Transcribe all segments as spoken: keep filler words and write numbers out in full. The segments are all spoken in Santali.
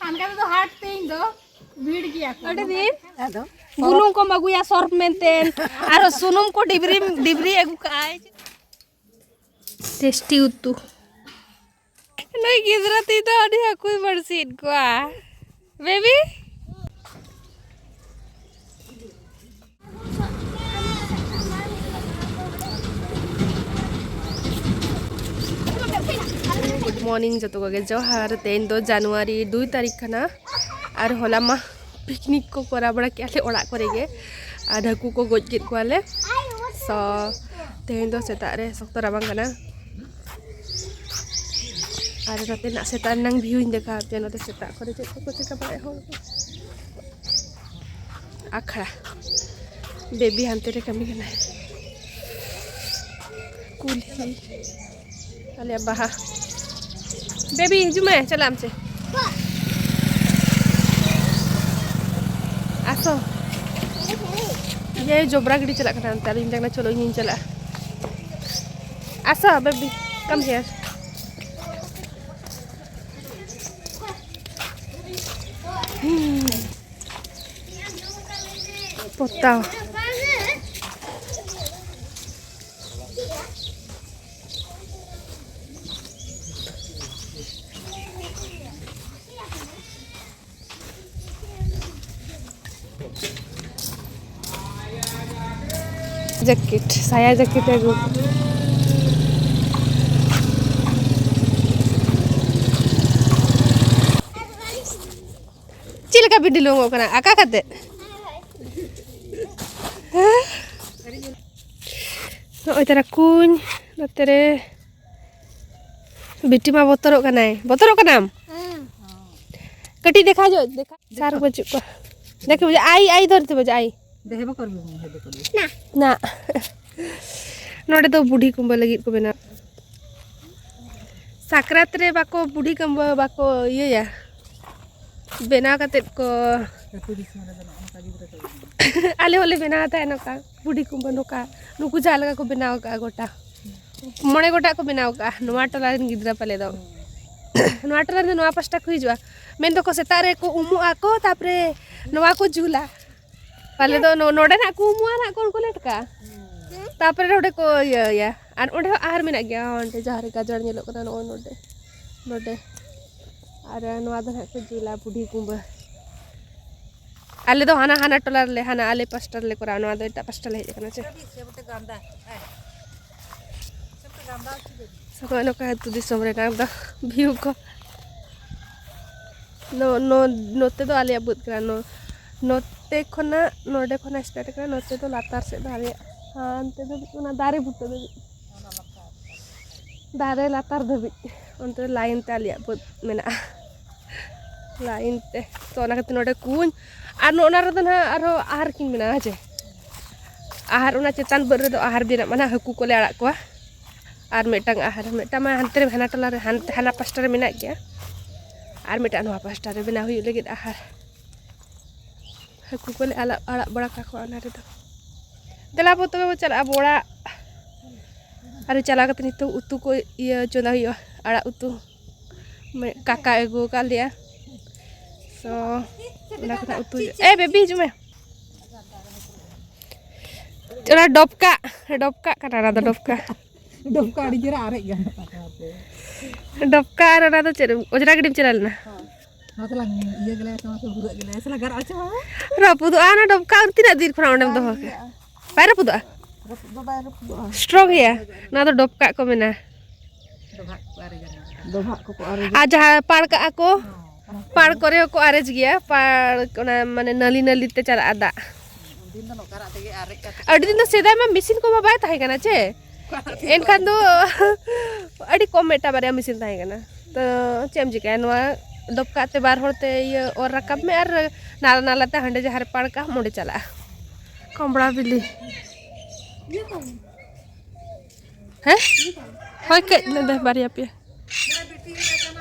ᱚᱱᱠᱟ ᱛᱮᱫᱚ ᱦᱟᱴ ᱛᱮᱦᱮᱧ ᱫᱚ ᱵᱷᱤᱲ ᱜᱮᱭᱟ ᱠᱚ᱾ ᱟᱹᱰᱤ ᱫᱤᱱ ᱟᱫᱚ ᱵᱩᱞᱩᱝ ᱠᱚᱢ ᱟᱹᱜᱩᱭᱟ ᱥᱚᱨᱯ ᱢᱮᱱᱛᱮ, ᱟᱨᱚ ᱥᱩᱱᱩᱢ ᱠᱚ ᱰᱤᱵᱨᱤ ᱰᱤᱵᱨᱤ ᱟᱹᱜᱩ ᱠᱟᱜᱼᱟᱭ᱾ ᱴᱮᱥᱴᱤ ᱩᱛᱩ᱾ ᱱᱩᱭ ᱜᱤᱫᱽᱨᱟᱹ ᱛᱤ ᱫᱚ ᱟᱹᱰᱤ ᱦᱟᱹᱠᱩᱭ ᱵᱟᱹᱲᱥᱤᱭᱮᱫ ᱠᱚᱣᱟ᱾ ᱵᱮᱵᱤ? Good morning ᱡᱚᱛᱚ ᱠᱚᱜᱮ, ᱡᱚᱦᱟᱨ᱾ ᱛᱮᱦᱮᱧ ᱫᱚ ᱡᱟᱱᱩᱣᱟᱨᱤ ᱫᱩᱭ ᱛᱟᱹᱨᱤᱠᱷ ᱠᱟᱱᱟ, ᱟᱨ ᱦᱚᱞᱟ ᱢᱟ ᱯᱤᱠᱱᱤᱠ ᱠᱚ ᱠᱚᱨᱟᱣ ᱵᱟᱲᱟ ᱠᱮᱜᱼᱟ ᱞᱮ ᱚᱲᱟᱜ ᱠᱚᱨᱮ ᱜᱮ, ᱟᱨ ᱦᱟᱹᱠᱩ ᱠᱚ ᱜᱚᱡ ᱠᱮᱫ ᱠᱚᱣᱟᱞᱮ᱾ So ᱛᱮᱦᱮᱧ ᱫᱚ ᱥᱮᱛᱟᱜ ᱨᱮ ᱥᱚᱠᱛᱚ ᱨᱟᱵᱟᱝ ᱠᱟᱱᱟ, ᱟᱨ ᱱᱚᱛᱮᱱᱟᱜ ᱥᱮᱛᱟᱜ ᱨᱮᱱᱟᱝ ᱵᱷᱤᱭᱩᱧ ᱫᱮᱠᱷᱟᱣ ᱟᱯᱮᱭᱟ᱾ ᱱᱚᱛᱮ ᱥᱮᱛᱟᱜ ᱠᱚᱨᱮ ᱪᱮᱫ ᱠᱚᱠᱚ ᱪᱤᱠᱟ ᱵᱟᱲᱟᱭᱟ ᱦᱚᱲ ᱠᱚ᱾ ᱟᱠᱷᱲᱟ, ᱵᱮᱵᱤ ᱦᱟᱱᱛᱮ ᱨᱮ ᱠᱟᱹᱢᱤ ᱠᱟᱱᱟᱭ᱾ ᱠᱩᱞᱦᱤ, ᱟᱞᱮᱭᱟᱜ ᱵᱟᱦᱟ᱾ ᱵᱮᱵᱤ, ᱦᱤᱡᱩᱜ ᱢᱮ, ᱪᱟᱞᱟᱜ ᱟᱢ ᱪᱮ? ᱟᱥᱚ᱾ ᱤᱭᱟᱹ, ᱡᱚᱵᱽᱨᱟ ᱜᱤᱰᱤ ᱪᱟᱞᱟᱜ ᱠᱟᱱᱟ ᱚᱱᱛᱮ, ᱟᱫᱚᱧ ᱢᱮᱛᱟᱭ ᱠᱟᱱᱟ, "ᱪᱚᱞᱚ, ᱤᱧᱤᱧ ᱪᱟᱞᱟᱜᱼᱟ᱾" ᱟᱥᱚ, ᱵᱮᱵᱤ, come here. ᱦᱩᱸ᱾ ᱯᱚᱛᱟᱣ᱾ ᱡᱮᱠᱮᱴ, ᱥᱟᱭᱟ ᱡᱮᱠᱮᱴ ᱟᱹᱜᱩ᱾ ᱪᱮᱫ ᱞᱮᱠᱟ ᱯᱮ ᱰᱷᱤᱞᱣᱟᱹᱝᱚᱜ ᱠᱟᱱᱟ? ᱟᱠᱟ ᱠᱟᱛᱮ? ᱦᱮᱸ? ᱱᱚᱜᱼᱚᱭ ᱛᱟᱨᱟ ᱠᱩᱧ, ᱱᱚᱛᱮ ᱨᱮ ᱵᱤᱴᱤ ᱢᱟ ᱵᱚᱛᱚᱨᱚᱜ ᱠᱟᱱᱟᱭ᱾ ᱵᱚᱛᱚᱨᱚᱜ ᱠᱟᱱᱟᱢ? ᱦᱮᱸ᱾ ᱠᱟᱹᱴᱤᱡ ᱫᱮᱠᱷᱟ ᱧᱚᱜ, ᱫᱮᱠᱷᱟ᱾ ᱥᱟᱨ ᱵᱟᱹᱪᱩᱜ ᱠᱚᱣᱟ᱾ ᱫᱮᱠᱷ ᱵᱩᱡᱷᱟᱹ, ᱟᱭ, ᱟᱭ ᱫᱷᱚᱨᱛᱮ ᱵᱩᱡᱷᱟᱹ, ᱟᱭ᱾ ᱫᱮᱦᱮ ᱵᱟᱠᱚ ᱨᱩᱢ ᱦᱮᱫᱮ ᱠᱚ ᱫᱮ᱾ ᱱᱟ᱾ ᱱᱚᱰᱮ ᱫᱚ ᱵᱩᱰᱷᱤ ᱠᱩᱢᱵᱟᱹ ᱞᱟᱹᱜᱤᱫ ᱠᱚ ᱵᱮᱱᱟᱣ᱾ ᱥᱟᱠᱨᱟᱛ ᱨᱮ ᱵᱟᱠᱚ, ᱵᱩᱰᱷᱤ ᱠᱩᱢᱵᱟᱹ ᱵᱟᱠᱚ ᱤᱭᱟᱹᱭᱟ, ᱵᱮᱱᱟᱣ ᱠᱟᱛᱮᱫ ᱠᱚ᱾ ᱟᱹᱛᱩ ᱫᱤᱥᱚᱢ ᱨᱮᱫᱚ ᱱᱚᱜᱼᱚ ᱱᱚᱝᱠᱟ ᱜᱤᱫᱽᱨᱟᱹ ᱠᱚ ᱵᱮᱱᱟᱣᱟ᱾ ᱟᱞᱮ ᱦᱚᱸᱞᱮ ᱵᱮᱱᱟᱣ ᱛᱟᱦᱮᱸᱫ ᱱᱚᱝᱠᱟ, ᱵᱩᱰᱷᱤ ᱠᱩᱢᱵᱟᱹ ᱱᱚᱝᱠᱟ, ᱱᱩᱠᱩ ᱡᱟᱦᱟᱸ ᱞᱮᱠᱟ ᱠᱚ ᱵᱮᱱᱟᱣ ᱠᱟᱜᱼᱟ ᱜᱚᱴᱟ᱾ ᱢᱚᱬᱮ ᱜᱚᱴᱟᱜ ᱠᱚ ᱵᱮᱱᱟᱣ ᱠᱟᱜᱼᱟ ᱱᱚᱣᱟ ᱴᱚᱞᱟ ᱨᱮᱱ ᱜᱤᱫᱽᱨᱟᱹ ᱯᱟᱞᱮ ᱫᱚ᱾ ᱱᱚᱣᱟ ᱴᱚᱞᱟ ᱨᱮᱫᱚ ᱱᱚᱣᱟ ᱯᱟᱥᱴᱟ ᱠᱚ ᱦᱤᱡᱩᱜᱼᱟ᱾ ᱢᱮᱱ ᱫᱚᱠᱚ ᱥᱮᱛᱟᱜ ᱨᱮ ᱠᱚ ᱩᱢᱩᱜ ᱟᱠᱚ, ᱛᱟᱯᱚᱨᱮ ᱱᱚᱣᱟ ᱠᱚ ᱡᱩᱞᱟ᱾ ᱯᱟᱞᱮ ᱫᱚ ᱱᱚ-, ᱱᱚᱰᱮ ᱱᱟᱜ ᱠᱚ ᱩᱢᱩᱜᱼᱟ ᱱᱟᱜ ᱠᱚ ᱩᱱᱠᱩ ᱞᱮᱴᱠᱟ᱾ ᱛᱟᱯᱚᱨᱮ ᱱᱚᱰᱮ ᱠᱚ ᱤᱭᱟᱹᱭᱟ᱾ ᱟᱨ ᱚᱸᱰᱮ ᱦᱚᱸ ᱟᱦᱟᱨ ᱢᱮᱱᱟᱜ ᱜᱮᱭᱟ, ᱚᱸᱰᱮ ᱡᱟᱦᱟᱸ ᱨᱮ ᱜᱟᱡᱟᱲ ᱧᱮᱞᱚᱜ ᱠᱟᱱᱟ, ᱱᱚᱜᱼᱚᱭ ᱱᱚᱰᱮ, ᱱᱚᱰᱮ᱾ ᱟᱨ ᱱᱚᱣᱟ ᱫᱚ ᱱᱟᱜ ᱠᱚ ᱡᱩᱞᱟ ᱵᱩᱰᱷᱤ ᱠᱩᱢᱵᱟᱹ᱾ ᱟᱞᱮ ᱫᱚ ᱦᱟᱱᱟ, ᱦᱟᱱᱟ ᱴᱚᱞᱟ ᱨᱮᱞᱮ, ᱦᱟᱱᱟ ᱟᱞᱮ ᱯᱟᱥᱴᱟ ᱨᱮᱞᱮ ᱠᱚᱨᱟᱣᱟ, ᱱᱚᱣᱟ ᱫᱚ ᱮᱴᱟᱜ ᱯᱟᱥᱴᱟ ᱞᱮ ᱦᱮᱡ ᱟᱠᱟᱱᱟ ᱪᱮ᱾ ᱥᱚᱢᱚᱭ ᱱᱚᱝᱠᱟ ᱟᱹᱛᱩ ᱫᱤᱥᱚᱢ ᱨᱮᱱᱟᱜ ᱫᱚ ᱵᱷᱤᱭᱩ ᱠᱚ᱾ ᱱᱚ-, ᱱᱚ-, ᱱᱚᱛᱮ ᱫᱚ ᱟᱞᱮᱭᱟᱜ ᱵᱟᱹᱫᱽ ᱠᱟᱱᱟ᱾ ᱱᱚ-, ᱱᱚᱛᱮ ᱠᱷᱚᱱᱟᱜ, ᱱᱚᱰᱮ ᱠᱷᱚᱱᱟᱜ ᱥᱴᱟᱨᱴ ᱠᱟᱱᱟ, ᱱᱚᱛᱮ ᱫᱚ ᱞᱟᱛᱟᱨ ᱥᱮᱫ ᱫᱚ ᱟᱞᱮᱭᱟᱜ, ᱦᱟᱱᱛᱮ ᱫᱚ ᱚᱱᱟ ᱫᱟᱨᱮ ᱵᱩᱴᱟᱹ ᱫᱚ᱾ ᱫᱟᱨᱮ ᱞᱟᱛᱟᱨ ᱫᱷᱟᱹᱵᱤᱡ ᱚᱱᱛᱮ ᱞᱟᱭᱤᱱ ᱛᱮ ᱟᱞᱮᱭᱟᱜ ᱵᱟᱹᱫᱽ ᱢᱮᱱᱟᱜᱼᱟ, ᱞᱟᱭᱤᱱ ᱛᱮ᱾ ᱛᱚ, ᱚᱱᱟ ᱠᱷᱟᱹᱛᱤᱨ ᱱᱚᱰᱮ ᱠᱩᱧ, ᱟᱨ ᱱᱚᱜᱼᱚ ᱱᱟ ᱨᱮᱫᱚ ᱱᱟᱦᱟᱜ ᱟᱨᱦᱚᱸ ᱟᱦᱟᱨ ᱠᱤᱱ ᱢᱮᱱᱟᱜᱼᱟ, ᱦᱮᱸ ᱪᱮ? ᱟᱦᱟᱨ, ᱚᱱᱟ ᱪᱮᱛᱟᱱ ᱵᱟᱹᱫᱽ ᱨᱮᱫᱚ ᱟᱦᱟᱨ ᱵᱮᱱᱟᱜ ᱢᱟ ᱱᱟᱦᱟᱜ, ᱦᱟᱹᱠᱩ ᱠᱚᱞᱮ ᱟᱲᱟᱜ ᱠᱚᱣᱟ᱾ ᱟᱨ ᱢᱤᱫᱴᱟᱝ ᱟᱦᱟᱨ, ᱢᱤᱫᱴᱟᱝ ᱢᱟ ᱦᱟᱱᱛᱮ ᱨᱮ, ᱦᱟᱱᱟ ᱴᱚᱞᱟ ᱨᱮ, ᱦᱟᱱᱛᱮ, ᱦᱟᱱᱟ ᱯᱟᱥᱴᱟ ᱨᱮ ᱢᱮᱱᱟᱜ ᱜᱮᱭᱟ, ᱟᱨ ᱢᱤᱫᱴᱟᱝ ᱱᱚᱣᱟ ᱯᱟᱥᱴᱟ ᱨᱮ ᱵᱮᱱᱟᱣ ᱦᱩᱭᱩᱜ ᱞᱟᱹᱜᱤᱫ ᱟᱦᱟᱨ᱾ ᱦᱟᱹᱠᱩ ᱠᱚᱞᱮ ᱟᱲᱟᱜ, ᱟᱲᱟᱜ ᱵᱟᱲᱟ ᱠᱟᱠᱚᱣᱟ ᱚᱱᱟ ᱨᱮᱫᱚ᱾ ᱫᱮᱞᱟ ᱵᱚ, ᱛᱚᱵᱮ ᱵᱚ ᱪᱟᱞᱟᱜᱼᱟ ᱟᱵᱚ ᱚᱲᱟᱜ᱾ ᱟᱨ ᱪᱟᱞᱟᱣ ᱠᱟᱛᱮ ᱱᱤᱛᱚᱜ ᱩᱛᱩ ᱠᱚ, ᱤᱭᱟᱹ, ᱪᱚᱸᱫᱟ ᱦᱩᱭᱩᱜᱼᱟ, ᱟᱲᱟᱜ ᱩᱛᱩ᱾ ᱢᱮ-, ᱠᱟᱠᱟ ᱟᱹᱜᱩ ᱟᱠᱟᱫ ᱞᱮᱭᱟ᱾ So, ᱚᱱᱟ ᱠᱚ ᱱᱟᱜ ᱩᱛᱩ ᱦᱩᱭᱩᱜᱼᱟ᱾ ᱮ, ᱵᱮᱵᱤ, ᱦᱤᱡᱩᱜ ᱢᱮ᱾ ᱚᱱᱟ ᱰᱚᱵᱠᱟ, ᱰᱚᱵᱠᱟ ᱠᱟᱱᱟ, ᱚᱱᱟ ᱫᱚ ᱰᱚᱵᱠᱟ᱾ ᱰᱚᱵᱠᱟ ᱟᱹᱰᱤ ᱪᱮᱦᱨᱟ ᱟᱨᱮᱡ ᱜᱟᱱᱚᱜ ᱛᱟᱠᱚᱣᱟ ᱛᱚ᱾ ᱰᱚᱵᱠᱟ ᱟᱨ ᱚᱱᱟ ᱫᱚ ᱪᱮᱫ, ᱚᱡᱽᱨᱟ ᱜᱤᱰᱤᱢ ᱪᱟᱞᱟᱣ ᱞᱮᱱᱟ? ᱦᱚᱸ᱾ ᱱᱚᱣᱟ ᱛᱮᱞᱟᱝ ᱤᱭᱟᱹ ᱜᱮᱞᱮ, ᱱᱚᱣᱟ ᱛᱮ ᱵᱷᱩᱨᱟᱹᱜ ᱜᱮᱞᱮ, ᱥᱮ ᱞᱟᱜᱟᱨᱚᱜᱼᱟ ᱪᱮ ᱵᱟᱵᱟ? ᱨᱟᱹᱯᱩᱫᱚᱜᱼᱟ ᱚᱱᱟ ᱰᱚᱵᱠᱟ, ᱛᱤᱱᱟᱹᱜ ᱫᱤᱱ ᱠᱷᱚᱱᱟᱜ ᱚᱸᱰᱮᱢ ᱵᱟᱝ ᱫᱚᱦᱚ ᱠᱟᱜᱼᱟ? ᱤᱭᱟᱹᱜᱼᱟ᱾ ᱵᱟᱭ ᱨᱟᱹᱯᱩᱫᱚᱜᱼᱟ? ᱨᱟᱹᱯᱩᱫ ᱫᱚ ᱵᱟᱭ ᱨᱟᱹᱯᱩᱫᱚᱜᱼᱟ᱾ Strong ᱜᱮᱭᱟ᱾ ᱱᱚᱣᱟ ᱫᱚ ᱰᱚᱵᱠᱟ ᱠᱚ ᱢᱮᱱᱟ᱾ ᱰᱚᱵᱷᱟᱜ ᱠᱚᱠᱚ ᱟᱨᱮᱡᱟ᱾ ᱟᱨ ᱡᱟᱦᱟᱸ ᱯᱟᱲ ᱠᱟᱜᱼᱟ ᱠᱚ, ᱦᱚᱸ, ᱚᱱᱟ ᱯᱟᱲ ᱠᱚᱨᱮ ᱦᱚᱸᱠᱚ ᱟᱨᱮᱡ ᱜᱮᱭᱟ᱾ ᱯᱟᱲ, ᱚᱱᱟ ᱢᱟᱱᱮ ᱱᱟᱹᱞᱤ ᱱᱟᱹᱞᱤ ᱛᱮ ᱪᱟᱞᱟᱜᱼᱟ ᱫᱟᱜ᱾ ᱩᱱᱫᱤᱱ ᱫᱚ ᱱᱚᱝᱠᱟᱱᱟᱜ ᱛᱮᱜᱮ ᱟᱨᱮᱡ ᱠᱟᱛᱮ ᱟᱹᱰᱤ ᱫᱤᱱ ᱫᱚ ᱥᱮᱫᱟᱭ ᱢᱟ ᱢᱮᱥᱤᱱ ᱠᱚᱢᱟ ᱵᱟᱭ ᱛᱟᱦᱮᱸ ᱠᱟᱱᱟ ᱪᱮ? ᱮᱱᱠᱷᱟᱱ ᱫᱚ ᱟᱹᱰᱤ ᱠᱚᱢ ᱢᱤᱫᱴᱟᱝ ᱵᱟᱨᱭᱟ ᱢᱮᱥᱤᱱ ᱛᱟᱦᱮᱸ ᱠᱟᱱᱟ᱾ ᱛᱚ ᱪᱮᱫ ᱮᱢ ᱪᱤᱠᱟᱹᱭᱟ, ᱱᱚᱣᱟ ᱰᱚᱵᱠᱟ ᱛᱮ ᱵᱟᱨ ᱦᱚᱲ ᱛᱮ ᱤᱭᱟᱹ ᱚᱨ ᱨᱟᱠᱟᱵ ᱢᱮ ᱟᱨ ᱱᱟᱞᱟ ᱱᱟᱞᱟ ᱛᱮ ᱦᱟᱸᱰᱮ ᱡᱟᱦᱟᱸ ᱨᱮ ᱯᱟᱲ ᱠᱟᱜ ᱟᱢ ᱚᱸᱰᱮ ᱪᱟᱞᱟᱜᱼᱟ᱾ ᱠᱚᱢᱲᱟ ᱵᱤᱞᱤ᱾ ᱦᱮᱸ? ᱦᱳᱭ, ᱠᱟᱹᱡ ᱱᱚᱰᱮ ᱵᱟᱨᱭᱟ ᱯᱮᱭᱟ᱾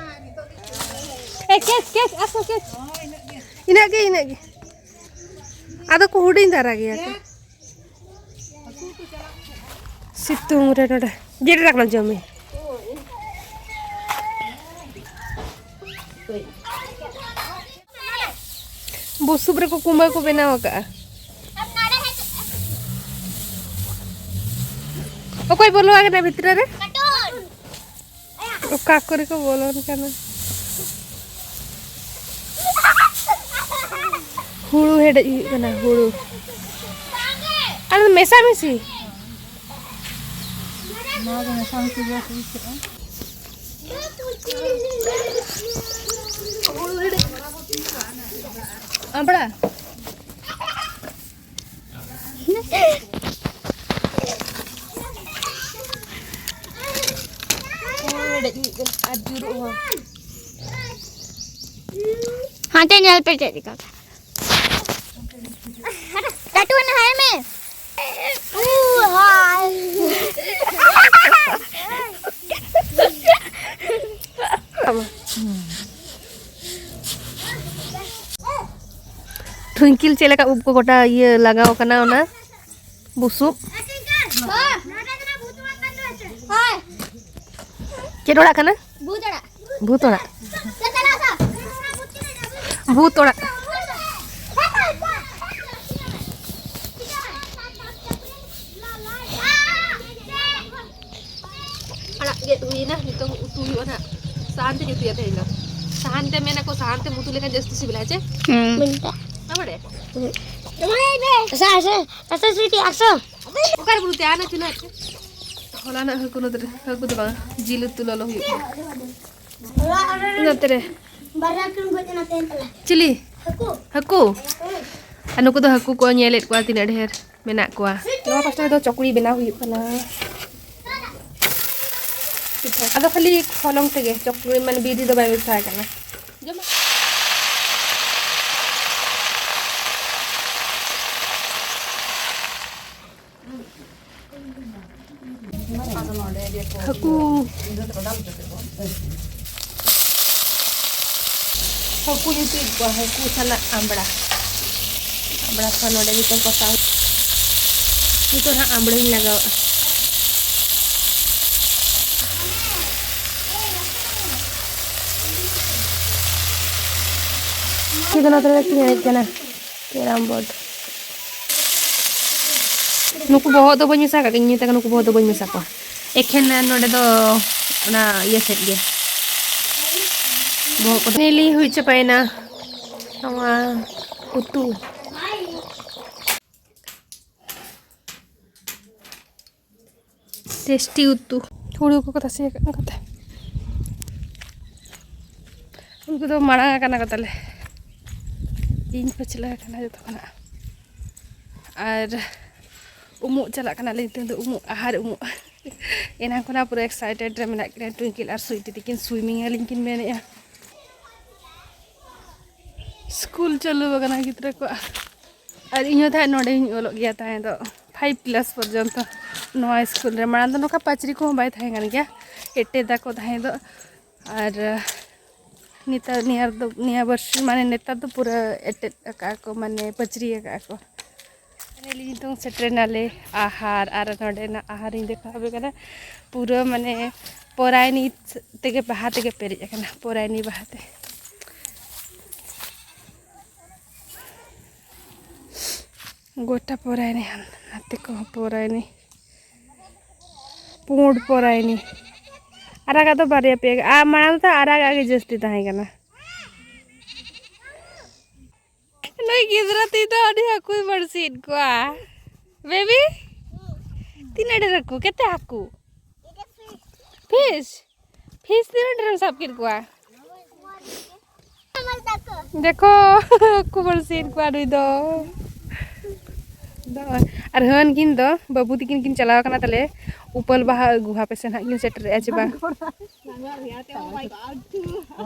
ᱮ, catch, catch, ᱟᱥᱚ, catch᱾ ᱤᱱᱟᱹᱜ ᱜᱮ, ᱤᱱᱟᱹᱜ ᱜᱮ᱾ ᱟᱫᱚ ᱠᱚ ᱦᱩᱰᱤᱧ ᱫᱷᱟᱨᱟ ᱜᱮᱭᱟ ᱠᱚ᱾ ᱥᱤᱛᱩᱝ ᱨᱮ ᱱᱚᱰᱮ ᱡᱮᱴ ᱨᱟᱠᱷᱱᱟ ᱡᱚᱢᱤ᱾ ᱵᱩᱥᱩᱵ ᱨᱮᱠᱚ ᱠᱩᱢᱵᱟᱹ ᱠᱚ ᱵᱮᱱᱟᱣ ᱟᱠᱟᱫᱼᱟ᱾ ᱚᱠᱚᱭ ᱵᱚᱞᱚ ᱟᱠᱟᱱᱟ ᱵᱷᱤᱛᱨᱤ ᱨᱮ? ᱚᱠᱟ ᱠᱚᱨᱮ ᱠᱚ ᱵᱚᱞᱚᱱ ᱠᱟᱱᱟ? ᱦᱩᱲᱩ ᱦᱮᱰᱮᱡ ᱦᱩᱭᱩᱜ ᱠᱟᱱᱟ, ᱦᱩᱲᱩ᱾ ᱟᱨ ᱢᱮᱥᱟᱢᱤᱥᱤ᱾ ᱱᱚᱣᱟ ᱫᱚ ᱢᱮᱥᱟᱢᱤᱥᱤ ᱜᱮ ᱦᱩᱭ ᱠᱚᱜᱼᱟ᱾ ᱟᱢᱵᱽᱲᱟ᱾ ᱦᱩᱲᱩ ᱦᱮᱰᱮᱡ ᱦᱩᱭᱩᱜ ᱠᱟᱱᱟ ᱟᱨ ᱡᱩᱨᱩᱜ ᱦᱚᱸ᱾ ᱦᱟᱱᱛᱮ ᱧᱮᱞ ᱯᱮ ᱪᱮᱫ ᱞᱮᱠᱟ᱾ ᱴᱟᱴᱩ ᱚᱱᱟ ᱦᱟᱭ ᱢᱮ᱾ ᱩ, ᱦᱟᱭ᱾ ᱴᱩᱭᱤᱝᱠᱤᱞ ᱪᱮᱫ ᱞᱮᱠᱟ ᱩᱵ ᱠᱚ ᱜᱚᱴᱟ ᱤᱭᱟᱹ ᱞᱟᱜᱟᱣ ᱠᱟᱱᱟ ᱚᱱᱟ ᱵᱩᱥᱩᱵ᱾ ᱪᱮᱫ ᱚᱲᱟᱜ ᱠᱟᱱᱟ? ᱵᱷᱩᱛ ᱚᱲᱟᱜ᱾ ᱵᱷᱩᱛ ᱚᱲᱟᱜ᱾ ᱵᱷᱩᱛ ᱚᱲᱟᱜ᱾ ᱟᱲᱟᱜ ᱜᱮᱫ ᱦᱩᱭᱱᱟ, ᱱᱤᱛᱚᱝ ᱩᱛᱩ ᱦᱩᱭᱩᱜᱼᱟ ᱱᱟᱜ᱾ ᱥᱟᱦᱟᱱ ᱛᱮᱧ ᱩᱛᱩᱭᱟ ᱛᱮᱦᱮᱧ ᱫᱚ᱾ ᱥᱟᱦᱟᱱ ᱛᱮ ᱢᱮᱱᱟᱠᱚ, ᱥᱟᱦᱟᱱ ᱛᱮᱢ ᱩᱛᱩ ᱞᱮᱠᱷᱟᱱ ᱡᱟᱹᱥᱛᱤ ᱥᱤᱵᱤᱞᱟ, ᱦᱮᱸ ᱪᱮ? ᱦᱩᱸ᱾ ᱵᱟᱢ ᱵᱟᱲᱟᱭᱟ? ᱟᱥᱟ, ᱟᱥᱟ, ᱥᱩᱴᱤ, ᱟᱥᱟ᱾ ᱚᱠᱟᱨᱮ ᱵᱩᱞᱩ ᱛᱮ? ᱟᱨ ᱱᱟ ᱪᱩᱞᱦᱟᱹ ᱨᱮ᱾ ᱦᱚᱞᱟᱱᱟᱜ ᱦᱟᱹᱠᱩ ᱱᱚᱛᱮ ᱨᱮ, ᱦᱟᱹᱠᱩ ᱫᱚ ᱵᱟᱝ, ᱡᱤᱞ ᱩᱛᱩ ᱞᱚᱞᱚ ᱦᱩᱭᱩᱜ ᱠᱟᱱᱟ᱾ ᱚᱲᱟᱜ ᱨᱮ ᱱᱚᱛᱮ ᱨᱮ᱾ ᱵᱟᱨᱭᱟ ᱠᱤᱱ ᱜᱚᱡ ᱮᱱᱟ ᱛᱮᱦᱮᱧ ᱛᱟᱞᱟ᱾ ᱪᱤᱞᱤ? ᱦᱟᱹᱠᱩ᱾ ᱦᱟᱹᱠᱩ? ᱦᱳᱭ᱾ ᱟᱨ ᱱᱩᱠᱩ ᱫᱚ ᱦᱟᱹᱠᱩ ᱠᱚ ᱧᱮᱞᱮᱫ ᱠᱚᱣᱟ ᱛᱤᱱᱟᱹᱜ ᱰᱷᱮᱨ ᱢᱮᱱᱟᱜ ᱠᱚᱣᱟ᱾ ᱱᱚᱣᱟ ᱯᱟᱥᱴᱟ ᱨᱮᱫᱚ ᱪᱚᱠᱲᱤ ᱵᱮᱱᱟᱣ ᱦᱩᱭᱩᱜ ᱠᱟᱱᱟ᱾ ᱯᱤᱴᱷᱟᱹ᱾ ᱟᱫᱚ ᱠᱷᱟᱹᱞᱤ ᱦᱚᱞᱚᱝ ᱛᱮᱜᱮ ᱪᱚᱠᱲᱤ, ᱢᱟᱱᱮ ᱵᱤᱨᱤ ᱫᱚ ᱵᱟᱭ ᱢᱮᱥᱟ ᱠᱟᱱᱟ᱾ ᱡᱚᱢᱟ᱾ ᱦᱟᱹᱠᱩ᱾ ᱦᱟᱹᱠᱩᱧ ᱩᱛᱩᱭᱮᱫ ᱠᱚᱣᱟ, ᱦᱟᱹᱠᱩ ᱥᱟᱞᱟᱜ ᱟᱢᱵᱽᱲᱟ᱾ ᱟᱢᱵᱽᱲᱟ ᱠᱚ ᱱᱚᱰᱮ ᱜᱮᱠᱚ ᱠᱚᱥᱟᱣ᱾ ᱱᱤᱛᱚᱜ ᱦᱟᱸᱜ ᱟᱢᱵᱽᱲᱟᱧ ᱞᱟᱜᱟᱣᱟᱜᱼᱟ᱾ ᱪᱮᱫ ᱚᱱᱟ ᱛᱟᱞᱟ ᱨᱮ ᱠᱤᱱ ᱮᱱᱮᱡ ᱠᱟᱱᱟ? Carrom board. ᱱᱩᱠᱩ ᱵᱚᱦᱚᱜ ᱫᱚ ᱵᱟᱹᱧ ᱢᱮᱥᱟ ᱠᱟᱜ ᱠᱤᱱ, ᱱᱩᱠᱩ ᱵᱚᱦᱚᱜ ᱫᱚ ᱵᱟᱹᱧ ᱢᱮᱥᱟ ᱠᱚᱣᱟ᱾ ᱮᱠᱷᱮᱱ ᱱᱚᱰᱮ ᱫᱚ ᱚᱱᱟ ᱤᱭᱟᱹ ᱥᱮᱫ ᱜᱮ ᱵᱚᱦᱚᱜ ᱠᱚ᱾ ᱱᱮᱞᱤ ᱦᱩᱭ ᱪᱟᱵᱟᱭᱮᱱᱟ ᱱᱚᱣᱟ ᱩᱛᱩ᱾ ᱴᱮᱥᱴᱤ ᱩᱛᱩ᱾ ᱦᱩᱲᱩ ᱠᱚᱠᱚ ᱛᱟᱥᱮ ᱟᱠᱟᱫ ᱠᱟᱛᱮ᱾ ᱩᱱᱠᱩ ᱫᱚ ᱢᱟᱲᱟᱝ ᱟᱠᱟᱱᱟ ᱠᱚ ᱛᱟᱞᱮ᱾ ᱤᱧ ᱯᱟᱹᱪᱷᱞᱟᱹ ᱟᱠᱟᱱᱟ ᱡᱚᱛᱚ ᱠᱷᱚᱱᱟᱜ᱾ ᱟᱨ ᱩᱢᱩᱜ ᱪᱟᱞᱟᱜ ᱠᱟᱱᱟᱞᱮ ᱱᱤᱛᱚᱝ ᱫᱚ, ᱩᱢᱩᱜ, ᱟᱦᱟᱨ ᱩᱢᱩᱜ᱾ ᱮᱱᱟᱝ ᱠᱷᱚᱱᱟᱜ ᱯᱩᱨᱟᱹ ᱮᱠᱥᱟᱭᱴᱮᱰ ᱨᱮ ᱢᱮᱱᱟᱜ ᱠᱤᱱᱟ ᱴᱩᱭᱝᱠᱤᱞ ᱟᱨ ᱥᱩᱭᱴᱤ ᱛᱤᱠᱤᱱ, ᱥᱩᱭᱢᱤᱝ ᱟᱹᱞᱤᱧ ᱠᱤᱱ ᱢᱮᱱᱮᱫᱼᱟ᱾ ᱥᱠᱩᱞ ᱪᱟᱹᱞᱩ ᱟᱠᱟᱱᱟ ᱜᱤᱫᱽᱨᱟᱹ ᱠᱚᱣᱟᱜ᱾ ᱟᱨ ᱤᱧ ᱦᱚᱸ ᱛᱟᱦᱮᱸᱫ ᱱᱚᱰᱮᱧ ᱚᱞᱚᱜ ᱜᱮᱭᱟ ᱛᱟᱦᱮᱸ ᱫᱚ, ᱯᱷᱟᱭᱤᱵᱷ ᱠᱞᱟᱥ ᱯᱚᱨᱡᱚᱱᱛᱚ ᱱᱚᱣᱟ ᱥᱠᱩᱞ ᱨᱮ᱾ ᱢᱟᱲᱟᱝ ᱫᱚ ᱱᱚᱝᱠᱟ ᱯᱟᱹᱪᱨᱤ ᱠᱚᱦᱚᱸ ᱵᱟᱭ ᱛᱟᱦᱮᱸ ᱠᱟᱱ ᱜᱮᱭᱟ, ᱮᱴᱮᱫ ᱟᱠᱚ ᱛᱟᱦᱮᱸ ᱫᱚ᱾ ᱟᱨ ᱱᱮᱛᱟᱨ, ᱱᱤᱭᱟᱹ ᱫᱚ, ᱱᱤᱭᱟᱹ ᱵᱚᱨᱥᱤᱧ, ᱢᱟᱱᱮ, ᱱᱮᱛᱟᱨ ᱫᱚ ᱯᱩᱨᱟᱹ ᱮᱴᱮᱫ ᱟᱠᱟᱫᱼᱟ ᱠᱚ, ᱢᱟᱱᱮ, ᱯᱟᱹᱪᱨᱤ ᱟᱠᱟᱫᱼᱟ ᱠᱚ᱾ ᱱᱤᱛᱚᱝ ᱥᱮᱴᱮᱨ ᱱᱟᱞᱮ ᱟᱦᱟᱨ, ᱟᱨ ᱱᱚᱰᱮᱱᱟᱜ ᱟᱦᱟᱨᱤᱧ ᱫᱮᱠᱷᱟᱣ ᱟᱯᱮ ᱠᱟᱱᱟ᱾ ᱯᱩᱨᱟᱹ, ᱢᱟᱱᱮ, ᱯᱚᱨᱟᱭᱱᱤ ᱛᱮᱜᱮ, ᱵᱟᱦᱟ ᱛᱮᱜᱮ ᱯᱮᱨᱮᱡ ᱟᱠᱟᱱᱟ, ᱯᱚᱨᱟᱭᱱᱤ ᱵᱟᱦᱟ ᱛᱮ᱾ ᱜᱚᱴᱟ ᱯᱚᱨᱟᱭᱱᱤ, ᱦᱟᱱ-, ᱱᱟᱛᱮ ᱠᱚᱦᱚᱸ ᱯᱚᱨᱟᱭᱱᱤ, ᱯᱩᱸᱰ ᱯᱚᱨᱟᱭᱱᱤ᱾ ᱟᱨᱟᱜᱟᱜ ᱫᱚ ᱵᱟᱨᱭᱟ ᱯᱮᱭᱟ ᱜᱮ, ᱟᱨ ᱢᱟᱲᱟᱝ ᱫᱚ ᱟᱨᱟᱜᱟᱜ ᱜᱮ ᱡᱟᱹᱥᱛᱤ ᱛᱟᱦᱮᱸ ᱠᱟᱱᱟ᱾ ᱱᱩᱭ ᱜᱤᱫᱽᱨᱟᱹ ᱛᱤ ᱫᱚ ᱟᱹᱰᱤ ᱦᱟᱹᱠᱩᱭ ᱵᱟᱹᱲᱥᱤᱭᱮᱫ ᱠᱚᱣᱟ᱾ ᱵᱮᱵᱤ, ᱛᱤᱱᱟᱹᱜ ᱰᱷᱮᱨ ᱦᱟᱹᱠᱩ? ᱠᱮᱛᱮ ᱦᱟᱹᱠᱩ? ᱯᱷᱤᱥ? ᱯᱷᱤᱥ ᱛᱤᱱᱟᱹᱜ ᱰᱷᱮᱨᱮᱢ ᱥᱟᱵ ᱠᱮᱫ ᱠᱚᱣᱟ? ᱫᱮᱠᱷᱚ, ᱦᱟᱹᱠᱩ ᱵᱟᱹᱲᱥᱤᱭᱮᱫ ᱠᱚᱣᱟ ᱱᱩᱭ ᱫᱚ᱾ ᱟᱨ ᱦᱟᱹᱱ ᱠᱤᱱ ᱫᱚ ᱵᱟᱹᱵᱩ ᱛᱤᱠᱤᱱ ᱠᱤᱱ ᱪᱟᱞᱟᱣ ᱠᱟᱱᱟ ᱛᱟᱞᱮ ᱩᱯᱟᱹᱞ ᱵᱟᱦᱟ ᱟᱹᱜᱩ᱾ ᱦᱟᱯᱮ ᱥᱮ ᱱᱟᱦᱟᱜ ᱠᱤᱱ ᱥᱮᱴᱮᱨᱮᱜᱼᱟ ᱪᱮ ᱵᱟᱝ?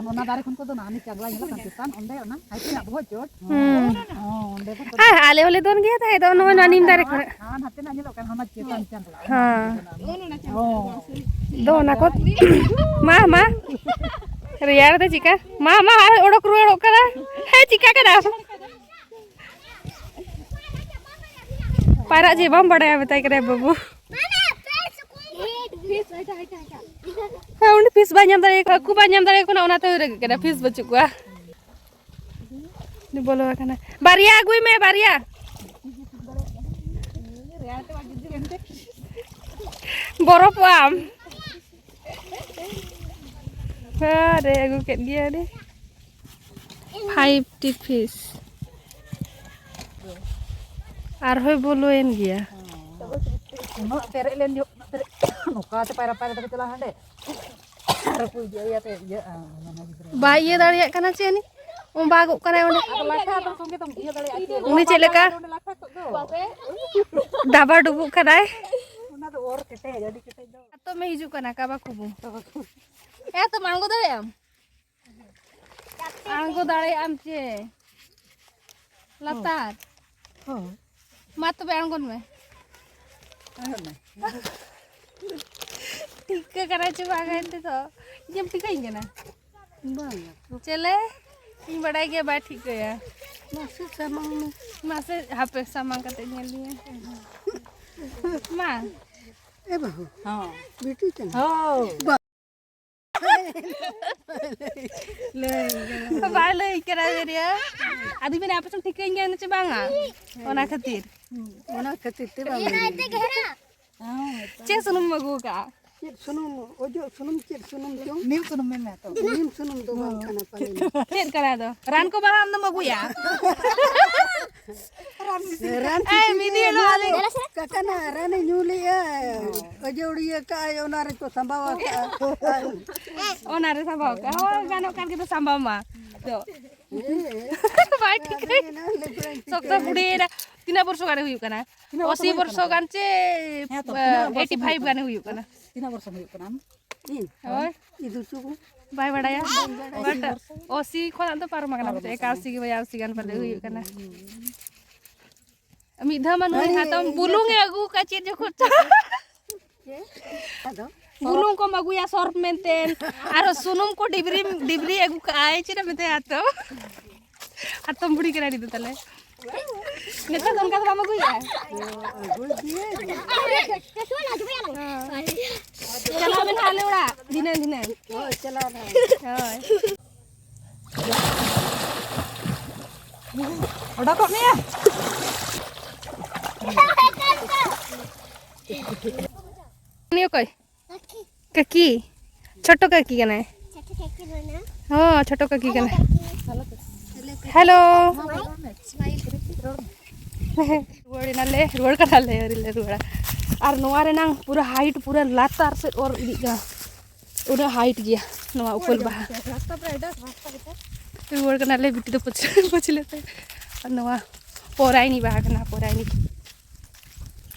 ᱚᱱᱟ ᱫᱟᱨᱮ ᱠᱷᱚᱱ ᱠᱚᱫᱚ ᱱᱟᱦᱟᱜ ᱪᱟᱜᱽᱞᱟ ᱧᱮᱞᱚᱜ ᱠᱟᱱ ᱪᱮᱛᱟᱱ ᱚᱸᱰᱮ ᱚᱱᱟ ᱦᱟᱭ ᱯᱤᱱᱟᱜ ᱵᱚᱦᱚᱜ ᱪᱚᱴ᱾ ᱦᱩᱸ᱾ ᱦᱚᱸ, ᱚᱸᱰᱮ ᱠᱷᱚᱱ ᱠᱚᱫᱚ ᱟᱨ ᱟᱞᱮ ᱦᱚᱸᱞᱮ ᱫᱚᱱ ᱜᱮᱭᱟ ᱛᱟᱦᱮᱸ ᱫᱚ ᱱᱚᱜᱼᱚᱭ ᱱᱚᱣᱟ ᱱᱤᱢ ᱫᱟᱨᱮ ᱠᱷᱚᱱ᱾ ᱟᱨ ᱦᱟᱱᱛᱮᱱᱟᱜ ᱧᱮᱞᱚᱜ ᱠᱟᱱ ᱚᱱᱟ ᱪᱮᱛᱟᱱ ᱪᱟᱜᱽᱞᱟ᱾ ᱦᱮᱸ᱾ ᱦᱚᱸ᱾ ᱫᱚᱱ ᱟᱠᱚ᱾ ᱢᱟ, ᱢᱟ᱾ ᱨᱮᱭᱟᱲ ᱛᱮ ᱪᱤᱠᱟ? ᱢᱟ, ᱢᱟ, ᱟᱨ ᱚᱰᱚᱠ ᱨᱩᱣᱟᱹᱲᱚᱜ ᱠᱟᱱᱟ᱾ ᱦᱮᱸ, ᱪᱤᱠᱟ ᱠᱟᱱᱟ? ᱯᱟᱭᱨᱟᱜ ᱡᱮ ᱵᱟᱢ ᱵᱟᱲᱟᱭᱟ ᱢᱮᱛᱟᱭ ᱠᱟᱱᱟᱭ ᱵᱟᱹᱵᱩ᱾ ᱦᱮᱸ, ᱩᱱᱤ ᱯᱷᱤᱥ ᱵᱟᱭ ᱧᱟᱢ ᱫᱟᱲᱮᱭᱟᱠᱚ, ᱦᱟᱹᱠᱩ ᱵᱟᱭ ᱧᱟᱢ ᱫᱟᱲᱮᱭᱟᱠᱚ ᱠᱟᱱᱟ, ᱚᱱᱟᱛᱮ ᱨᱟᱹᱜᱤᱜ ᱠᱟᱱᱟ, ᱯᱷᱤᱥ ᱵᱟᱹᱪᱩᱜ ᱠᱚᱣᱟ᱾ ᱩᱱᱤ ᱵᱚᱞᱚ ᱟᱠᱟᱱᱟ᱾ ᱵᱟᱨᱭᱟ ᱟᱹᱜᱩᱭ ᱢᱮ, ᱵᱟᱨᱭᱟ᱾ ᱵᱚᱨᱚᱯᱚᱜ ᱟᱢ᱾ ᱟᱨᱮ ᱟᱹᱜᱩ ᱠᱮᱫ ᱜᱮᱭᱟ ᱟᱹᱰᱤ᱾ Five T fees. ᱟᱨᱦᱚᱸᱭ ᱵᱚᱞᱚᱭᱮᱱ ᱜᱮᱭᱟ᱾ ᱩᱱᱟᱹᱜ ᱯᱮᱨᱮᱡ ᱞᱮᱱ ᱡᱚᱦᱚᱜ, ᱩᱱᱟᱹᱜ ᱯᱮᱨᱮᱡ, ᱱᱚᱝᱠᱟ ᱛᱮ ᱯᱟᱭᱨᱟ ᱯᱟᱭᱨᱟ ᱛᱮᱠᱚ ᱪᱟᱞᱟᱜᱼᱟ ᱦᱟᱸᱰᱮ᱾ ᱟᱨ ᱠᱚ ᱤᱭᱟᱹ, ᱤᱭᱟᱹᱛᱮ ᱤᱭᱟᱹᱜᱼᱟ, ᱢᱟᱱᱮ ᱜᱤᱫᱽᱨᱟᱹ᱾ ᱵᱟᱭ ᱤᱭᱟᱹ ᱫᱟᱲᱮᱭᱟᱜ ᱠᱟᱱᱟ ᱪᱮ ᱩᱱᱤ? ᱚᱵᱟᱜᱚᱜ ᱠᱟᱱᱟᱭ ᱚᱸᱰᱮ᱾ ᱟᱫᱚ ᱞᱟᱴᱷᱟ ᱫᱚ ᱥᱚᱸᱜᱮ ᱛᱮᱢ ᱤᱭᱟᱹ ᱫᱟᱲᱮᱭᱟᱜᱼᱟ ᱪᱮ? ᱩᱱᱤ ᱪᱮᱫ ᱞᱮᱠᱟ? ᱚᱸᱰᱮ ᱞᱟᱴᱷᱟ ᱠᱚᱜ ᱫᱚ᱾ ᱰᱟᱵᱟ ᱰᱩᱵᱩᱜ ᱠᱟᱱᱟᱭ᱾ ᱚᱱᱟ ᱫᱚ ᱚᱨ ᱠᱮᱴᱮᱡ, ᱟᱹᱰᱤ ᱠᱮᱴᱮᱡ ᱫᱚ᱾ ᱦᱟᱛᱚᱢᱮ ᱦᱤᱡᱩᱜ ᱠᱟᱱᱟ, ᱠᱟᱵᱟ ᱠᱩᱵᱩ᱾ ᱦᱮᱸ, ᱛᱚᱢ ᱟᱬᱜᱚ ᱫᱟᱲᱮᱭᱟᱜ ᱟᱢ? ᱟᱬᱜᱚ ᱫᱟᱲᱮᱭᱟᱜ ᱟᱢ ᱪᱮ? ᱞᱟᱛᱟᱨ᱾ ᱦᱳᱭ᱾ ᱢᱟ ᱛᱚᱵᱮ ᱟᱬᱜᱚᱱ ᱢᱮ᱾ ᱟᱬᱜᱚᱱ ᱢᱮ᱾ ᱴᱷᱤᱠᱟᱹ ᱠᱟᱱᱟ ᱪᱮ ᱵᱟᱝ ᱮᱱᱛᱮ ᱫᱚ? ᱤᱧᱮᱢ ᱴᱷᱤᱠᱟᱹᱧ ᱠᱟᱱᱟ? ᱵᱟᱝᱟ᱾ ᱪᱮᱞᱮ? ᱤᱧ ᱵᱟᱰᱟᱭ ᱜᱮᱭᱟ ᱵᱟᱭ ᱴᱷᱤᱠᱟᱹᱭᱟ᱾ ᱢᱟᱥᱮ ᱥᱟᱢᱟᱝ ᱢᱮ᱾ ᱢᱟᱥᱮ ᱦᱟᱯᱮ ᱥᱟᱢᱟᱝ ᱠᱟᱛᱮ ᱧᱮᱞ ᱞᱤᱧᱟ᱾ ᱢᱟ᱾ ᱮ ᱵᱟᱹᱦᱩ᱾ ᱦᱚᱸ᱾ ᱵᱤᱴᱤ ᱠᱟᱱᱟ᱾ ᱦᱳᱭ᱾ ᱵᱟ- ᱞᱟᱹᱭ ᱠᱟᱱᱟ᱾ ᱵᱟᱭ ᱞᱟᱹᱭ ᱠᱟᱱᱟ ᱵᱮᱨᱤᱭᱟ᱾ ᱟᱫᱚ ᱢᱮᱱᱟ ᱟᱯᱮ ᱥᱮᱫ ᱴᱷᱤᱠᱟᱹᱧ ᱜᱮᱭᱟ ᱪᱮ ᱵᱟᱝᱟ? ᱚᱱᱟ ᱠᱷᱟᱹᱛᱤᱨ᱾ ᱚᱱᱟ ᱠᱷᱟᱹᱛᱤᱨ ᱛᱮ ᱵᱟᱝ ᱞᱟᱹᱭ ᱠᱟᱱᱟ᱾ ᱪᱮᱫ ᱥᱩᱱᱩᱢ ᱮᱢ ᱟᱹᱜᱩ ᱠᱟᱜᱼᱟ? ᱪᱮᱫ ᱥᱩᱱᱩᱢ? ᱚᱡᱚᱜ ᱥᱩᱱᱩᱢ, ᱪᱮᱫ ᱥᱩᱱᱩᱢ ᱪᱚᱝ? ᱱᱤᱢ ᱥᱩᱱᱩᱢ ᱢᱮᱱ ᱢᱮ ᱛᱚ᱾ ᱱᱤᱢ ᱥᱩᱱᱩᱢ ᱫᱚ ᱵᱟᱝ ᱠᱟᱱᱟ ᱯᱟᱞᱮ᱾ ᱪᱮᱫ ᱠᱟᱱᱟ ᱟᱫᱚ? ᱨᱟᱱ ᱠᱚ ᱵᱟᱦᱟ ᱟᱢ ᱫᱚᱢ ᱟᱹᱜᱩᱭᱟ? ᱨᱟᱱ ᱮᱭ, ᱢᱤᱫ ᱫᱤᱱ ᱦᱤᱞᱳᱜ ᱟᱞᱮ ᱠᱟᱠᱟᱱᱟ ᱨᱟᱱᱮ ᱧᱩ ᱞᱮᱜᱼᱟ᱾ ᱟᱹᱡᱟᱹᱣᱲᱤᱭᱟᱹ ᱠᱟᱜᱼᱟᱭ, ᱚᱱᱟ ᱨᱮᱠᱚ ᱥᱟᱢᱵᱟᱣ ᱟᱠᱟᱜᱼᱟ᱾ ᱚᱱᱟ ᱨᱮ ᱥᱟᱢᱵᱟᱣ ᱠᱟᱜᱼᱟ᱾ ᱦᱳᱭ, ᱜᱟᱱᱚᱜ ᱠᱟᱱ ᱜᱮ ᱛᱚ ᱥᱟᱢᱵᱟᱣ ᱢᱟ᱾ ᱛᱚ᱾ ᱦᱮᱸ᱾ ᱵᱟᱭ ᱴᱷᱤᱠᱟᱹᱭ᱾ ᱟᱫᱚ ᱚᱱᱟ ᱞᱮ ᱵᱟᱹᱧ ᱥᱚᱠᱛᱚ ᱴᱷᱤᱠᱟᱹᱭᱟ᱾ ᱵᱩᱰᱷᱤᱭᱮᱱᱟ᱾ ᱛᱤᱱᱟᱹᱜ ᱵᱚᱨᱥᱚ ᱜᱟᱱᱮ ᱦᱩᱭᱩᱜ ᱠᱟᱱᱟ? ᱛᱤᱱᱟᱹᱜ ᱵᱚᱨᱥᱚ ᱟᱥᱤ ᱦᱩᱭᱩᱜ ᱠᱟᱱᱟ? ᱵᱚᱨᱥᱚ ᱜᱟᱱ ᱪᱮ, ᱦᱮᱸ ᱛᱚ, ᱛᱤᱱᱟᱹᱜ ᱵᱚᱨᱥᱚ ᱮᱭᱤᱴᱤ ᱯᱷᱟᱭᱤᱵᱷ ᱦᱩᱭᱩᱜ ᱠᱟᱱᱟ? ᱜᱟᱱᱮ ᱦᱩᱭᱩᱜ ᱠᱟᱱᱟ᱾ ᱛᱤᱱᱟᱹᱜ ᱵᱚᱨᱥᱚ ᱦᱩᱭᱩᱜ ᱠᱟᱱᱟ ᱟᱢ? ᱤᱧ? ᱦᱳᱭ᱾ ᱤᱧ ᱫᱚ ᱪᱚ ᱵᱟᱭ ᱵᱟᱲᱟᱭᱟ᱾ ᱵᱟᱹᱧ ᱵᱟᱲᱟᱭᱟ᱾ But ᱟᱥᱤ ᱵᱚᱨᱥᱚ? ᱟᱥᱤ ᱠᱷᱚᱱᱟᱜ ᱫᱚ ᱯᱟᱨᱚᱢ ᱟᱠᱟᱱᱟ, ᱯᱟᱨᱚᱢ ᱟᱠᱟᱱᱟ᱾ ᱮᱠᱟᱥᱤ ᱜᱮ ᱵᱟᱭᱟᱥᱤ ᱜᱟᱱ ᱯᱟᱞᱮ ᱦᱩᱭᱩᱜ ᱠᱟᱱᱟ᱾ ᱢᱤᱫ ᱫᱷᱟᱣ ᱢᱟ ᱱᱩᱭ ᱦᱟᱛᱚᱢ ᱵᱩᱞᱩᱝ ᱮ ᱟᱹᱜᱩ ᱟᱠᱟᱫ ᱪᱮᱫ ᱡᱚᱠᱷᱚᱱ ᱪᱚ᱾ ᱪᱮᱫ? ᱟᱫᱚ? ᱵᱩᱞᱩᱝ ᱠᱚᱢ ᱟᱹᱜᱩᱭᱟ ᱥᱚᱨᱯ ᱢᱮᱱᱛᱮ, ᱟᱨᱚ ᱥᱩᱱᱩᱢ ᱠᱚ ᱰᱤᱵᱨᱤ, ᱰᱤᱵᱨᱤ ᱟᱹᱜᱩ ᱠᱟᱜᱼᱟᱭ, ᱪᱮᱫ ᱮ ᱢᱮᱛᱟᱭᱟ ᱦᱟᱛᱚᱢ? ᱦᱟᱛᱚᱢ ᱵᱩᱲᱦᱤ ᱠᱟᱱᱟᱭ ᱩᱱᱤ ᱫᱚ ᱛᱟᱞᱮ᱾ ᱱᱮᱛᱟᱨ ᱫᱚ ᱚᱱᱠᱟ ᱫᱚ ᱵᱟᱢ ᱟᱹᱜᱩᱭᱮᱫᱼᱟ? ᱟᱹᱜᱩᱭ ᱜᱤᱭᱟᱹᱧ᱾ ᱪᱟᱞᱟᱜ ᱟᱵᱮᱱ ᱦᱟᱸᱜ ᱟᱞᱮ ᱚᱲᱟᱜ ᱫᱷᱤᱱᱟᱹᱝ ᱫᱷᱤᱱᱟᱹᱝ᱾ ᱦᱳᱭ, ᱪᱟᱞᱟᱣ ᱱᱟᱭ᱾ ᱦᱳᱭ᱾ ᱚᱰᱚᱠᱚᱜ ᱢᱮᱭᱟ᱾ ᱩᱱᱤ ᱚᱠᱚᱭ? ᱠᱟᱹᱠᱤ᱾ ᱪᱷᱳᱴᱳ ᱠᱟᱹᱠᱤ ᱠᱟᱱᱟᱭ᱾ ᱦᱚᱸ, ᱪᱷᱳᱴᱳ ᱠᱟᱹᱠᱤ ᱠᱟᱱᱟᱭ᱾ ᱦᱮᱞᱳ᱾ ᱨᱩᱣᱟᱹᱲ ᱮᱱᱟᱞᱮ, ᱨᱩᱣᱟᱹᱲ ᱠᱟᱱᱟᱞᱮ, ᱟᱹᱣᱨᱤ ᱞᱮ ᱨᱩᱣᱟᱹᱲᱟ᱾ ᱟᱨ ᱱᱚᱣᱟ ᱨᱮᱱᱟᱝ ᱯᱩᱨᱟᱹ ᱦᱟᱭᱤᱴ ᱯᱩᱨᱟᱹ ᱞᱟᱛᱟᱨ ᱥᱮᱫ ᱚᱨ ᱤᱫᱤᱜ ᱠᱟᱱᱟ, ᱩᱱᱟᱹᱜ ᱦᱟᱭᱤᱴ ᱜᱮᱭᱟ ᱱᱚᱣᱟ ᱩᱯᱟᱹᱞ ᱵᱟᱦᱟ᱾ ᱨᱩᱣᱟᱹᱲ ᱠᱟᱱᱟᱞᱮ ᱵᱤᱴᱤ ᱫᱚ ᱯᱟᱹᱪᱷᱞᱟᱹ ᱯᱟᱹᱪᱷᱞᱟᱹ ᱛᱮ, ᱟᱨ ᱱᱚᱣᱟ ᱯᱚᱨᱟᱭᱱᱤ ᱵᱟᱦᱟ ᱠᱟᱱᱟ, ᱯᱚᱨᱟᱭᱱᱤ᱾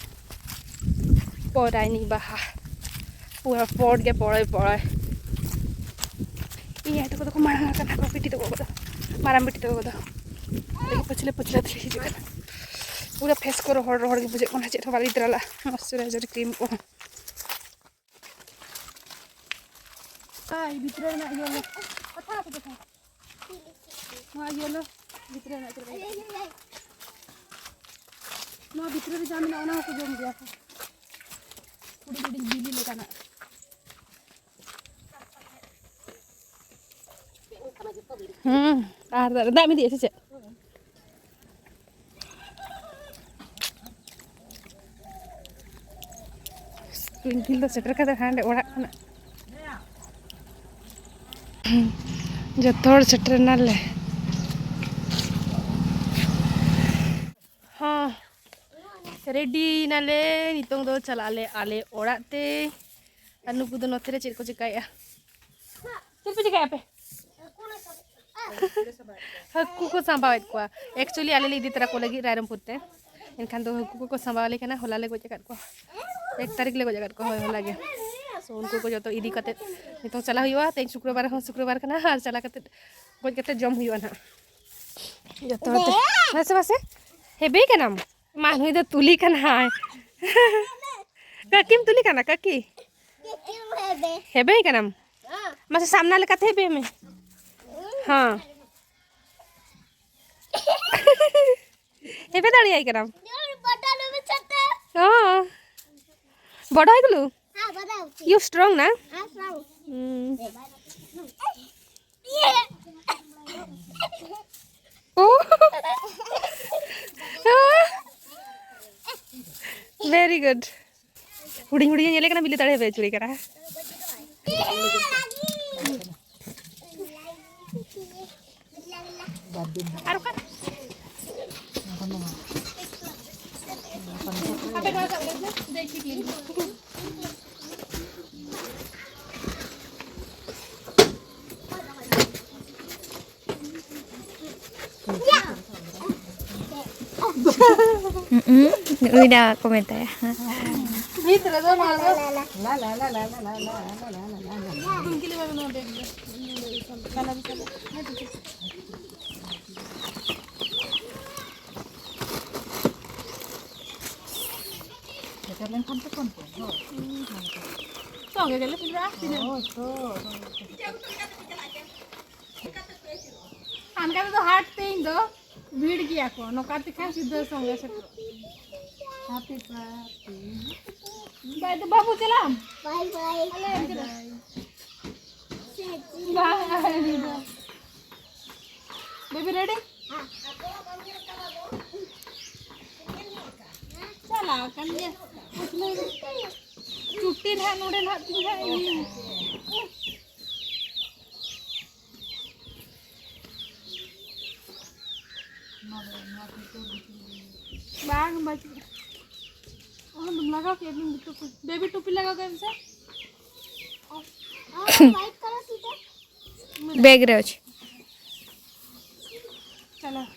ᱯᱚᱨᱟᱭᱱᱤ ᱵᱟᱦᱟ ᱯᱩᱨᱟᱹ ᱯᱚᱲ ᱜᱮ ᱯᱚᱲᱚᱭ ᱯᱚᱲᱚᱭ᱾ ᱤᱧ ᱟᱭᱳ ᱛᱟᱠᱚ ᱫᱚᱠᱚ ᱢᱟᱲᱟᱝ ᱟᱠᱟᱱᱟ ᱠᱚ, ᱵᱤᱴᱤ ᱛᱟᱠᱚ ᱠᱚᱫᱚ, ᱢᱟᱨᱟᱝ ᱵᱤᱴᱤ ᱛᱟᱠᱚ ᱠᱚᱫᱚ ᱟᱹᱰᱤ ᱯᱟᱹᱪᱷᱞᱟᱹ ᱯᱟᱹᱪᱷᱞᱟᱹ ᱛᱮ ᱦᱤᱡᱩᱜ ᱠᱟᱱᱟ᱾ ᱯᱩᱨᱟᱹ ᱯᱷᱮᱥ ᱠᱚ ᱨᱚᱦᱚᱲ ᱨᱚᱦᱚᱲ ᱜᱮ ᱵᱩᱡᱷᱟᱹᱜ ᱠᱟᱱᱟ, ᱪᱮᱫ ᱦᱚᱸ ᱵᱟᱞᱮ ᱤᱫᱤ ᱛᱚᱨᱟ ᱞᱮᱫᱼᱟ ᱢᱚᱭᱮᱥᱪᱟᱨᱟᱭᱡᱟᱨ ᱠᱨᱤᱢ ᱠᱚ᱾ ᱟᱭ ᱵᱷᱤᱛᱨᱤ ᱨᱮᱱᱟᱜ ᱤᱭᱟᱹ ᱠᱟᱛᱷᱟ ᱠᱚ ᱠᱟᱛᱷᱟ᱾ ᱱᱚᱣᱟ ᱤᱭᱮᱞᱳ ᱵᱷᱤᱛᱨᱤ ᱨᱮᱱᱟᱜ ᱪᱮᱫ ᱞᱮᱠᱟ? ᱱᱚᱣᱟ ᱵᱷᱤᱛᱨᱤ ᱨᱮ ᱡᱟᱦᱟᱸ ᱢᱮᱱᱟᱜᱼᱟ, ᱚᱱᱟ ᱦᱚᱸᱠᱚ ᱡᱚᱢ ᱜᱮᱭᱟ ᱠᱚ᱾ ᱦᱩᱰᱤᱧ ᱦᱩᱰᱤᱧ ᱵᱤᱞᱤ ᱞᱮᱠᱟᱱᱟᱜ᱾ ᱦᱩᱸ, ᱟᱨ ᱫᱟᱜ ᱮᱢ ᱤᱫᱤᱭᱮᱫ ᱥᱮ ᱪᱮᱫ? ᱴᱩᱭᱤᱝᱠᱤᱞ ᱫᱚ ᱥᱮᱴᱮᱨ ᱠᱟᱛᱮ ᱦᱟᱸᱰᱮ ᱚᱲᱟᱜ ᱠᱷᱚᱱᱟᱜ ᱡᱚᱛᱚ ᱦᱚᱲ ᱥᱮᱴᱮᱨ ᱮᱱᱟᱞᱮ᱾ ᱦᱚᱸ, ᱨᱮᱰᱤ ᱮᱱᱟᱞᱮ᱾ ᱱᱤᱛᱚᱝ ᱫᱚ ᱪᱟᱞᱟᱜ ᱟᱞᱮ ᱟᱞᱮ ᱚᱲᱟᱜ ᱛᱮ᱾ ᱟᱨ ᱱᱩᱠᱩ ᱫᱚ ᱱᱚᱛᱮ ᱨᱮ ᱪᱮᱫ ᱠᱚ ᱪᱮᱠᱟᱭᱮᱫᱼᱟ? ᱪᱮᱫ ᱯᱮ ᱪᱮᱠᱟᱭᱮᱫᱼᱟ ᱯᱮ? ᱦᱟᱹᱠᱩ ᱠᱚ ᱥᱟᱸᱵᱟᱣᱮᱫ ᱠᱚᱣᱟ᱾ ᱮᱠᱪᱩᱭᱮᱞᱤ ᱟᱞᱮ ᱞᱮ ᱤᱫᱤ ᱛᱚᱨᱟ ᱠᱚ ᱞᱟᱹᱜᱤᱫ ᱨᱟᱭᱨᱚᱝᱯᱩᱨ ᱛᱮ, ᱮᱱᱠᱷᱟᱱ ᱫᱚ ᱦᱟᱹᱠᱩ ᱠᱚᱠᱚ ᱥᱟᱸᱵᱟᱣ ᱟᱞᱮ ᱠᱟᱱᱟ᱾ ᱦᱚᱞᱟ ᱞᱮ ᱜᱚᱡ ᱟᱠᱟᱫ ᱠᱚᱣᱟ, ᱮᱠ ᱛᱟᱹᱨᱤᱠᱷ ᱞᱮ ᱜᱚᱡ ᱟᱠᱟᱫ ᱠᱚᱣᱟ᱾ ᱦᱳᱭ, ᱦᱚᱞᱟ ᱜᱮ᱾ So, ᱩᱱᱠᱩ ᱠᱚ ᱡᱚᱛᱚ ᱤᱫᱤ ᱠᱟᱛᱮᱫ ᱱᱤᱛᱚᱝ ᱪᱟᱞᱟᱜ ᱦᱩᱭᱩᱜᱼᱟ᱾ ᱛᱮᱦᱮᱧ ᱥᱩᱠᱨᱵᱟᱨ ᱦᱚᱸ ᱥᱩᱠᱨᱵᱟᱨ ᱠᱟᱱᱟ, ᱟᱨ ᱪᱟᱞᱟᱣ ᱠᱟᱛᱮᱫ ᱜᱚᱡ ᱠᱟᱛᱮᱫ ᱡᱚᱢ ᱦᱩᱭᱩᱜᱼᱟ ᱱᱟᱦᱟᱜ ᱡᱚᱛᱚ ᱦᱚᱲ ᱛᱮ᱾ ᱢᱟᱥᱮ, ᱢᱟᱥᱮ, ᱦᱮᱵᱮ ᱠᱟᱱᱟᱢ? ᱢᱟ, ᱱᱩᱭ ᱫᱚ ᱛᱩᱞᱤ ᱠᱟᱱᱟᱭ᱾ ᱠᱟᱹᱠᱤᱢ ᱛᱩᱞᱤ ᱠᱟᱱᱟ, ᱠᱟᱹᱠᱤ? ᱦᱮᱵᱮ ᱠᱟᱱᱟᱢ? ᱢᱟᱥᱮ ᱥᱟᱢᱱᱟ ᱞᱮᱠᱟᱛᱮ ᱦᱮᱵᱮ ᱢᱮ᱾ ᱦᱚᱸ᱾ ᱦᱮᱵᱮ ᱫᱟᱲᱮᱭᱟᱭ ᱠᱟᱱᱟᱢ? ᱦᱚᱸ᱾ ᱵᱚᱰᱚ ᱦᱩᱭ ᱜᱮᱞᱩ? You strong ᱱᱟ? ᱦᱩᱸ᱾ ᱳ᱾ Good. ᱦᱩᱰᱤᱧ ᱦᱩᱰᱤᱧ ᱧᱮᱞᱮ ᱠᱟᱱᱟ, ᱵᱤᱞᱤ ᱫᱟᱲᱮ ᱦᱟᱯᱮ ᱪᱩᱲᱤ ᱠᱟᱱᱟ᱾ ᱟᱨ ᱚᱠᱟ? ᱩᱱᱤ ᱫᱚ ᱠᱚ ᱢᱮᱛᱟᱭᱟ᱾ ᱵᱷᱤᱛ ᱨᱮᱫᱚ ᱱᱚᱣᱟ ᱫᱚ ᱥᱮᱴᱮᱨ ᱞᱮᱱᱠᱷᱟᱱ ᱛᱚᱠᱷᱚᱱ ᱠᱚ, ᱦᱳᱭ᱾ ᱥᱚᱸᱜᱮ ᱜᱮᱞᱮ ᱥᱮᱸᱫᱽᱨᱟᱜᱼᱟ, ᱛᱤᱱᱟᱹᱜ? ᱦᱳᱭ ᱛᱚ᱾ ᱦᱟᱱᱠᱟ ᱛᱮᱫᱚ ᱦᱟᱴ ᱛᱮ ᱤᱧ ᱫᱚ ᱵᱷᱤᱲ ᱜᱮᱭᱟ ᱠᱚ, ᱱᱚᱝᱠᱟ ᱛᱮᱠᱷᱟᱱ ᱥᱤᱫᱷᱟᱹ ᱥᱚᱸᱜᱮ ᱥᱮᱴᱮᱨᱚᱜ᱾ Happy birthday. ᱵᱟᱭ ᱫᱚ ᱵᱟᱹᱵᱩ ᱪᱟᱞᱟᱜ ᱟᱢ? Bye bye. ᱟᱞᱮ ᱮᱱᱛᱮ ᱨᱮ. Bye. ᱵᱟᱝ, ᱟᱞᱮ ᱫᱚ. Baby ready? ᱪᱟᱞᱟᱣ ᱟᱠᱟᱱ ᱜᱮᱭᱟ. ᱪᱩᱴᱤ ᱱᱟᱦᱟᱜ ᱱᱚᱰᱮ ᱱᱟᱦᱟᱜ ᱛᱤᱧ ᱦᱟᱸᱜ ᱤᱧ. ᱵᱟᱝ, ᱵᱟᱹᱪᱩᱜ. ᱚᱦᱚᱢ ᱞᱟᱜᱟᱣ ᱠᱮᱭᱟ ᱵᱤᱱ ᱴᱩᱯᱤ. Baby ᱴᱩᱯᱤ ᱞᱟᱜᱟᱣ ᱠᱟᱜ ᱢᱮᱥᱮ. Bag ᱨᱮ ᱚᱪ. ᱪᱟᱞᱟᱣ.